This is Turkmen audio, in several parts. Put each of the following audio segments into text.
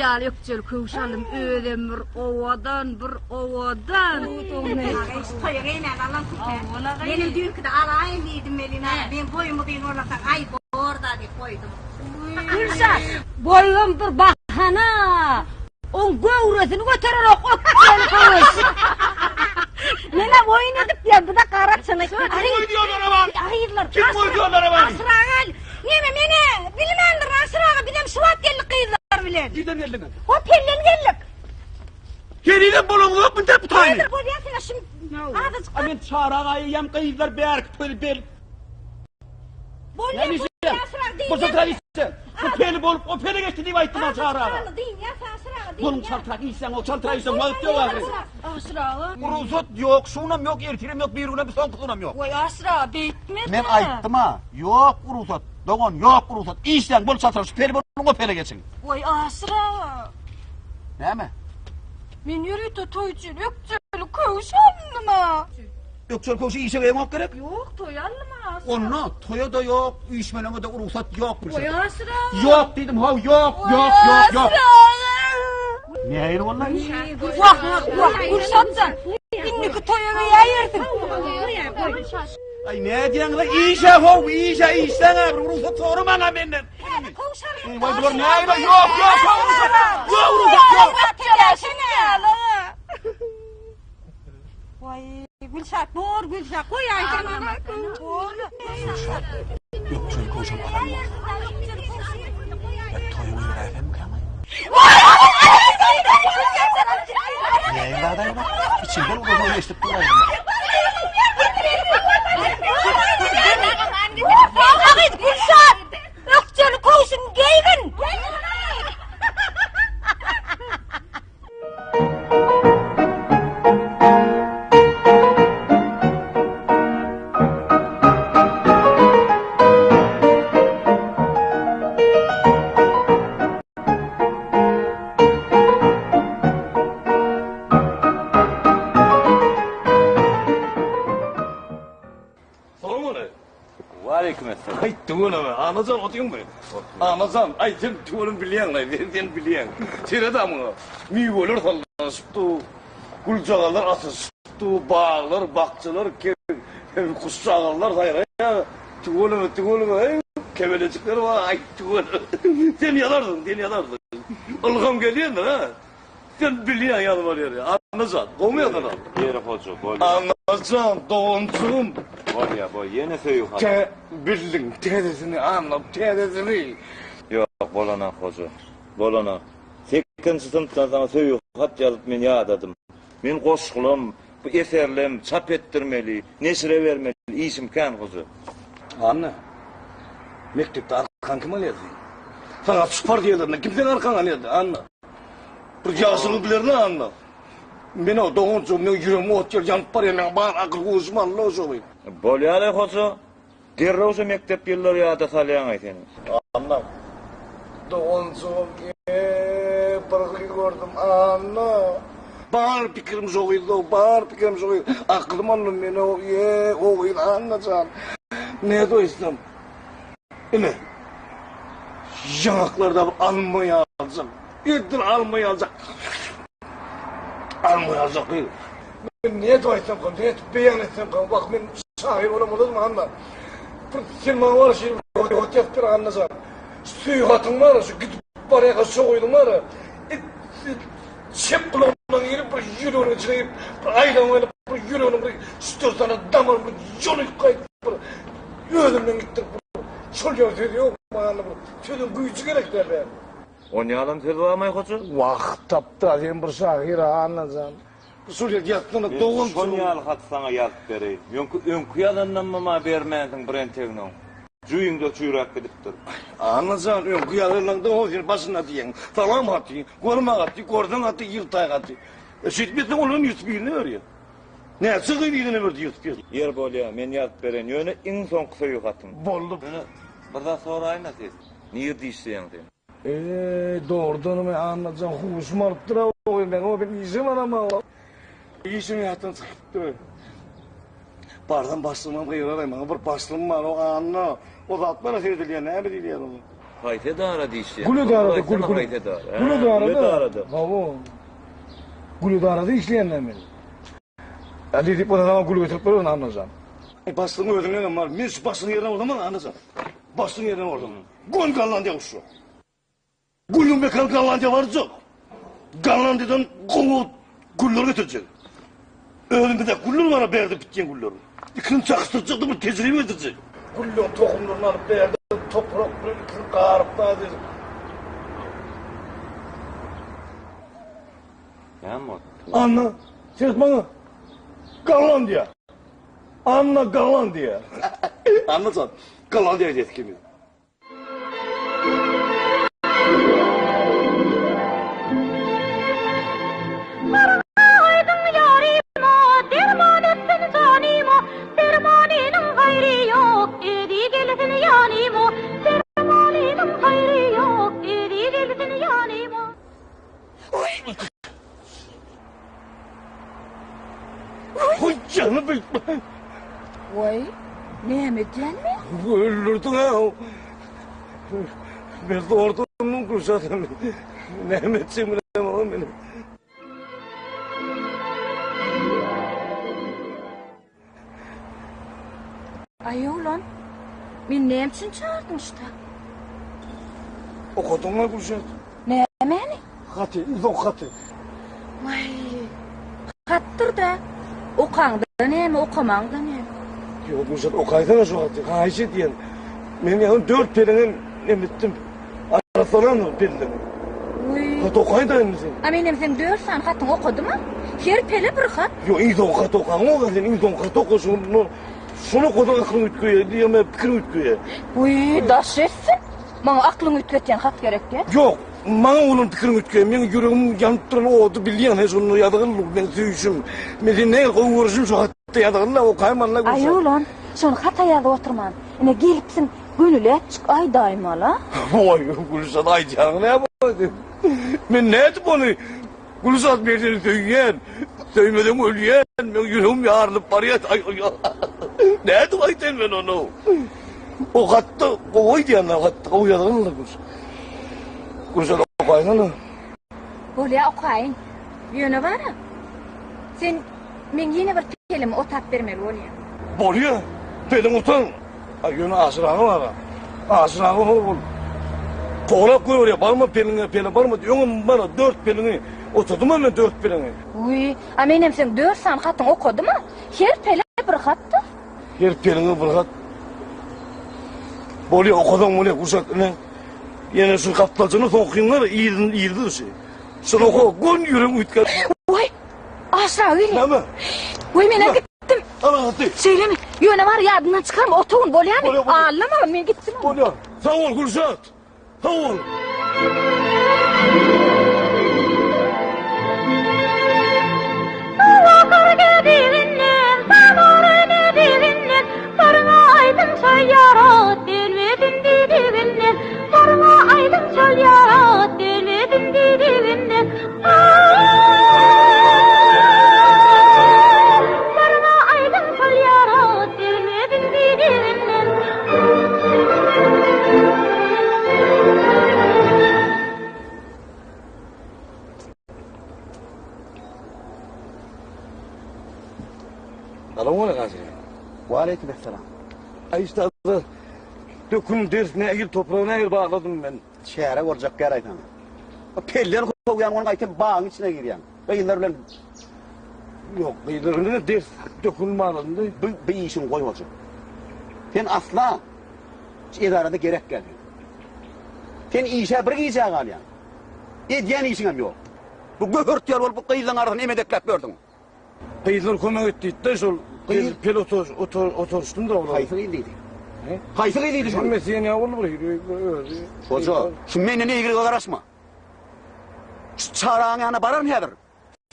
ýaly ökjeli köwüş aldym. Özem bir owadan, bir owadan. Toýa geýmän alan küpe. Menem düýnküde alaýyn diýdim welin, meň boýum uzyn bolmasa, aý bor-da diýip goýdum. Gülşat, boýum bir bahana. Oň göwresini göterenok ökjeli köwüş. Menem oýun edip diýen, bu-da gara çyny. Kim goýdy ýollara bar? Gyzlar, Kim goýdy ýollara bar? Aşyra gel. Neme meni bilmändirin Aşyr aga bizem şu wagt geldik gyzlar bilen. Nirden geldiňiz? O pellen geldik. Henizem bolaňyzokmy entek bu taýyny? Häzir bolýar size şim azajyk. A men Çary aga eýýäm gyzlar bärki peli bel. Bolýar bolýar Aşyr aga diýýär. Bolsa tradisiýa. Bu peli bolup o pele geçdi diýip aýtdym Aşyr aga. Diýýär Aşyr aga diýýär. Boluň çaltrak işläň o çaltrak işläň wagt ýok ahyry. Aşyr aga. Rugsat ýok, şunam ýok, ertirem ýok, birigünem soňkusynam ýok. Goý Aşyr aga beýtme. Men aýtdym-a, ýok rugsat, dogan, ýok rugsat. Işläň, bol çaltrak şu peli boluň o pele geçiň. Goý Aşyr aga. Näme? Men ýörite toý üçin ökjeli köwüş aldym-a. Ökjeli köwşi işe geýeňok gerek? Ýok, toýa aldym-a Aşyr. Onda toýa-da ýok, üýşmeleňe-de rugsat ýok. Goý Aşyr aga. Ýok diýdim, how, ýok, ýok, ýok, ýok. Nähili boldy? Wah, wah, Gülşatjan, indiki toýa geýäýersiň. Aý, nädýäňiz-aý, işe how, işe, işläň-ä, bir rugsat soramaň-a menden. Eý, waý, bular nähili, ýok, ýok, ýok, rugsat, ýok, rugsat, ýok. Waý, Gülşat, bor, Gülşat, goýaýsaň. Bor. Gülşat, ökjeli köwşem alan bolsa. Ýa toýa goýberäýsemmikäm-aý? Näme zadaý bu? Içinden uzak eşidip dur aýdym. Agyz Gülşat, ökjeli köwşüň geýgin. Waleýkim esselam. Aý tüweleme, Anajan otyňmy? Anajan, aý sen tüweleme bilýäň-laý, sen sen bilýäň. Seret muňa. Miweler sallanyşyp dur, güljagazlar atylyşyp dur, baglar, bakjalar, guşjagazlar saýraýar. Tüweleme, tüweleme, eý, kebelejikler bar, aý tüweleme. Sen ýazarsyň, sen ýazarsyň. Ylham gelýändir, ha? Sen bilýäň ýazmaly ýeri. Annajan, gowmy ýazdylar? Ýeri hoja, bolýa. Annajan, doganjygym. Bolýa, boý, ýene söýgi haty. Tä bildiň, täzesini, Anna, täzesini. Ýok, bolanak hoja, bolanak. Sekizinji synpdan saňa söýgi hat ýazyp men ýadadym. Men goşgulam, bu eserlem çap etdirmeli, neşire bermeli, işim kän hoja. Anna, mekdepde arkaňy kim alýardy? Saňa çupar diýerlerinde kim seň arkaňy alýardy, Anna? Bir ýagşylygy bilerin Anna. Men-ow doganjygym, meň ýüregim ot ýaly ýanyp barýar, meň bar akyl-huşum aldy şo. Bolýar-aý hoja, derrew şo mekdep ýyllary ýada salýaň-aý sen. Anna, doganjygym, eee, bir gyz gördüm, Anna. Bar pikirim şo gyzda-ow, bar pikirim şo gyz. Akylym aldy meni-ow, eee, o gyz, Anna jan. Nädip aýtsam. Ine, ýaňaklarda bir alma ýaljak, edil alma ýaljak, alma ýaljak gyz. Men nädip aýtsamkam, nädip beýan etsemkam, wah, men şahyr bolan bolarmy, Anna? Bir sen maňa bar şeýle bir hat ýazyp ber, Anna jan. Şu söýgi hatyň bar, şu gidip barýarka şo gyzyň bar, çep gulagyndan girip, bir ýüreginiň içine girip, bir aýlanyp aýlanyp, bir ýüreginiň bir üç-dört sany damaryny bir ýolyp gaýdyp, bir özünden gitdirip, bir şol ýaly söz ýok, maňa bir sözüň güýji gerek däl bärde. Onýalam söz barmaý hoja? Wah, tapda sen bir şahyr-a, Annajan. Şol ýerde ýatsana, dogan. Men şol ýaly haty saňa ýazyp bereýin. Öňki öňki ýazandanma maňa bermänsiň bir entegini oň. Jüýüňde çüýräp gidipdir. Annajan, öňki ýazanlaňda o sen başynda diýeň. Salam haty, görme haty, görseň haty, ýyrtaý haty. E şeýdip ýetseň olam ýyrtyp yzyna berýär. Näçe gyz yzyna berdi ýyrtyp ýyrtyp. Ýer bolýa, men ýazyp bereýin. Ýöne iň soňky söýgi hatym. Boldy. Ýöne bir zat soraýyn-a siz. Nirde işleýäň sen? Eý, dogrudanam Annajan huşum alypdyr-a o gyz meň, o men işem alamok. Işim ýatdan çykypdyr. Barsam başlygymam gygyrar-aý, maňa bir başlygym bar, o Anna. O zat bar-a seredilýän, näme diýilýär oňa? Haýsy edarada işleýäň? Gül edarada, gül, gül. Haýsy edara? Gül edarada. Gül edarada. Hawa. Gül edarada işleýän men. Ya diýip bolsa saňa gül getirip bererin Annajan. Başlygyň özünden hem bar. Men şu başlygyň ýerine bolsam Annajan. Başlygyň ýerine bolsam. Gön Gollandiýa uçjak. Gülüň mekan Gollandiýa barjak. Gollandiýadan gowy güller getirjek. Özüm bize güller bara berdi bitýän güller. Ikisini çakyşdyrjak da bir tejribe getirjek. Gülleriň tohumlaryny alyp berdi, toprak bilen ikisini garyp da Näme boldy? Anna, seret maňa. Gollandiýa. Anna Gollandiýa. Anna Gollandiýa diýesi kimi? Aýdyň ýaryma, derman etsin janyma, Dermanynyň gaýry ýok, özi gelsin ýanyma, Dermanynyň gaýry ýok, özi gelsin ýanyma. Hoý janymy Waý, näme edýän men? Öldürdiň-ä. Men zordan Gülşadymy. Näme etjegimi bilemok men. Aý oglan, meni näme üçin çagyrdyň şuta? Okadyňmy Gülşat? Nämäni? Haty, uzak haty. Waý, hatdyr-da. Okaňda näme, okamaňda näme? Ýok Gülşat, okaýsana şu haty, haýyş edýän. Men ýaňy dört peleňem nemetdim. Arassalan pelleňi. Wiý. Hat okaý-da indi sen. A menem seň dört sany hatyňy okadym-a. Her pele bir hat. Ýok, iň soňky haty okaňok-a sen, iň soňky haty oka, şuny, şuny okasaň aklyň üýtgeýär, diýeme, pikiriň üýtgeýär. Wiý, daş etsin. Maňa aklyňy üýtgetýän hat gerekýä. Ýok, maňa bolan pikiriň üýtgeýär. Meň ýüregim ýanyp duran ody bilýäň, sen şonda ýazgyl, meň söýüşim. Men seni nähili gowy görüşim şu hatda ýazgyl-la, okaýman-la Aý, Gülşat. oglan, şony hata ýazyp oturman. Ine, gelipsiň, Gönüläpjik aýdaýmaly-a. Waý, Gülşat, aýdýanyň näme boldy? Men nädip ony? Gülşat, men seni söýýän. Söýmesem ölýän. Meň ýüregim ýarylyp barýar. Aý, aý, nädip aýdaýyn men ony? O hatda gowy aýdýan-da, hatda gowy ýazgyn-da Gülşat. Gülşat, okaýsana. Bolýa, okaýyn. Ýöne bar-a, sen meň ýene bir pelimi otap bermeli bolýaň. Bolýa, peliň otan. Aý ýöne Aşyr aga bar-a. Aşyr aga hol ol kowlap goýberýär, barma peliňe, pele barma diýip. Öňem bar-a dört peliňi otadym-a men dört peliňi. Wiý, a menem seň dört sany hatyňy okadym-a. Her pele bir hat-da. Her peliňe bir hat. Bolýa, okasaň bolýa, Gülşat ine. Ýene şu gapdaljyny soňkyňlar yzyny yzdy şu. Şuny oka, gön ýüregiň üýtgär. Waý, Aşyr aga gelýär. Näme? Waý, men-ä gitdim. Ana haty. Şeýlemi? Ýöne bar ýadyndan çykarma, otagyn bolýamy? Bolýar, bolýar. Allama, men gitdim. Bolýar. Sag bol, Gülşat. Sag bol. Salowmaleýkim. Waleýkim esselam. Aý işte dökün ders nähili topragy nähili bagladym men. Çäre boljak ýer aýsaň. Peller kowýaň, ony gaýtam bagyň içine girýäň. Gyzlar bilen Ýok, gyzlar bilen ders dökün bagladym-da. Bu bu işiňi goý hoja. Sen asla şu edarada gerek däl. Sen işe bir gijä galýaň. Edýän işiňem ýok. Bu göhert ýaly bolup bu gyzlaň arasyny emedekläp ýördüň. Gyzlar kömek et diýdi-de şol Gyz- pel otur otur oturyşdym da olar. Haýsy gyz diýdi? Haýsy gyz diýdi şony? Hemmesi ýene boldy bir hili özi. Hoja, şu menden eýgilige garaşma. Şu çaraň ýanyna bararyn häzir.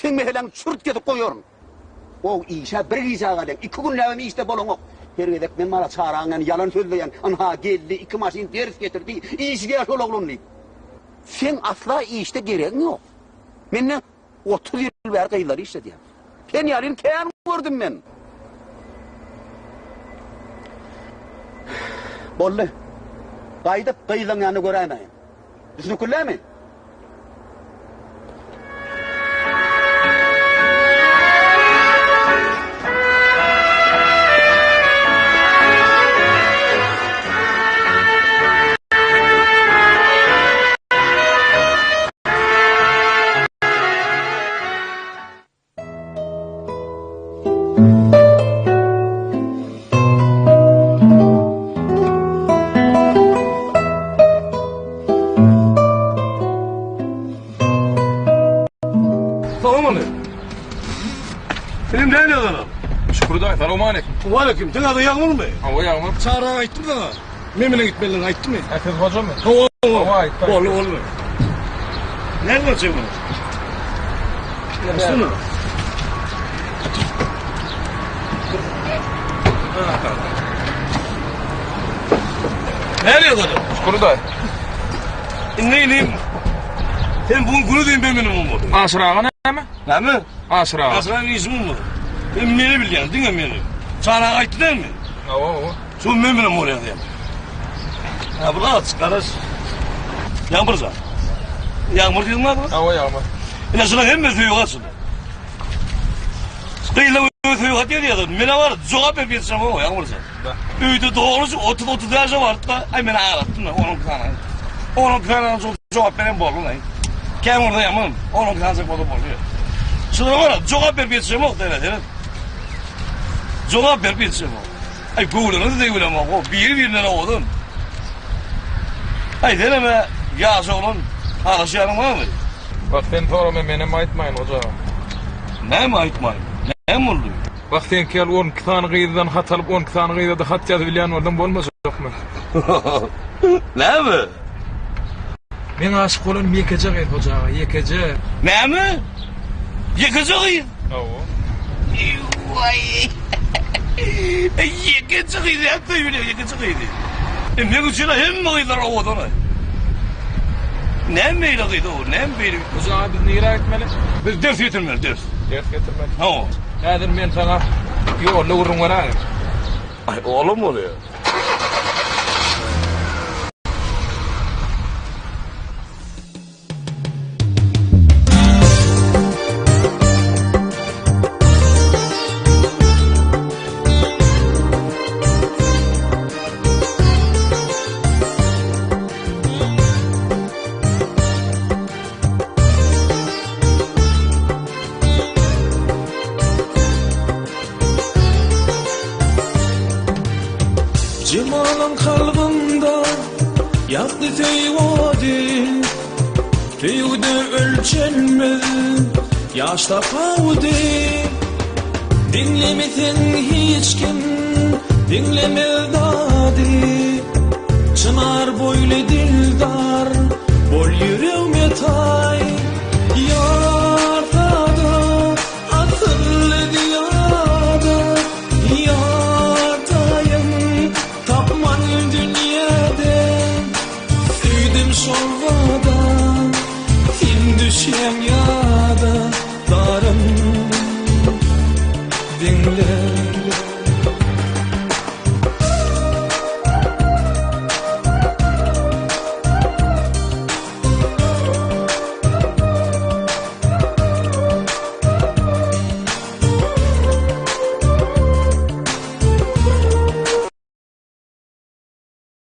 Seň meseläňi çürt kesip goýaryn. O işe bir gijä galýaň, iki günläbem işde bolaňok. Her gezek men bara çaraň ýany ýalan sözleýän, ynha geldi, iki maşyn ders getirdi, işgär şol oglan diýip. Seň asla işde geregiň ýok. Mende 30 ýyl bäri gyzlary işledýän. Sen ýalyny kän gördüm men. Boldy. Gaýdyp gyzlaň ýanynda göräýmäýin. Düşünip bilýämi? Salam aleyküm. Inim näme ýazanam? Şükür daýy, salam aleyküm. Waleýkim. Sen adyň Ýagmyrmy? Hawa Ýagmyr. Çaryga aýtdym saňa. Men bilen gitmelidigini aýtdymy? Hä siz hojamy? Hawa. Hawa aýtdy. Boldy, boldy. Näme bolçak muny? Şunu. Näme ýazanam? Şükür daýy. Indi inim. Sen bu günü diýen men benim olmaly. Aşyr aga näme? Näme? Aşyr aga. Aşyr aga işim olmaly. Sen meni bilýän, diňe meni. Çaryga aýtdy dälmi? Hawa, hawa. Şu men bilen bolýar diýen. Ha bu aç, garaş. Ýagmyr jan. Ýagmyr diýdiň mi? Hawa ýagmyr. Ine şuna hemme söýgi açyldy. Gyzla söýgi hat ýazýar. Mene bar, jogap berip ýetişem o Ýagmyr jan. Öýde dogry 30 30 ýaşa bardy da, aý men aglatdym da, onuň sana. Onuň sana jogap beren boldy da. Käm orada ýaman, onuň sana boldy boldy. Şuna bar, jogap berip ýetişem o, dere. Jogap berip ýetişem o. Aý göwrüňizi degbilemok o biri birinden owadan. Aý senem-ä ýaş oglan halaşýanyň barmy? Wah sen sorama menem aýtmaýyn goja. Näme aýtmaýyn? Näme boldy? Wah seňki ýaly 12 sany gyzdan hat alyp 12 sany gyza-da hat ýazyp bilýän bolsaň bolmajakmy? Näme? Meň aşyk bolanym ýekeje gyz Hoja aga, ýekeje. Näme? Ýekeje gyz? Hawa. Waý. Ýekeje gyz nädip söýübilýär ýekeje gyzy? E, meň üçin hemme gyzlar owadan. Näme beýle gyz o? Näme beýle? Hoja aga biz nirä gitmeli? Biz ders getirmeli, ders. Ders getirmeli. Hawa. Häzir men saňa ýolda gürrüň beräýin. Aý, olam bolýar. Jemalyň kalbynda ýakdy söýgi ody, Söýgüde ölçenmez ýaş tapawudy. Diňlemeseň hiç kim diňlemez dady, Çynar boýly dildar bol ýüregme taý.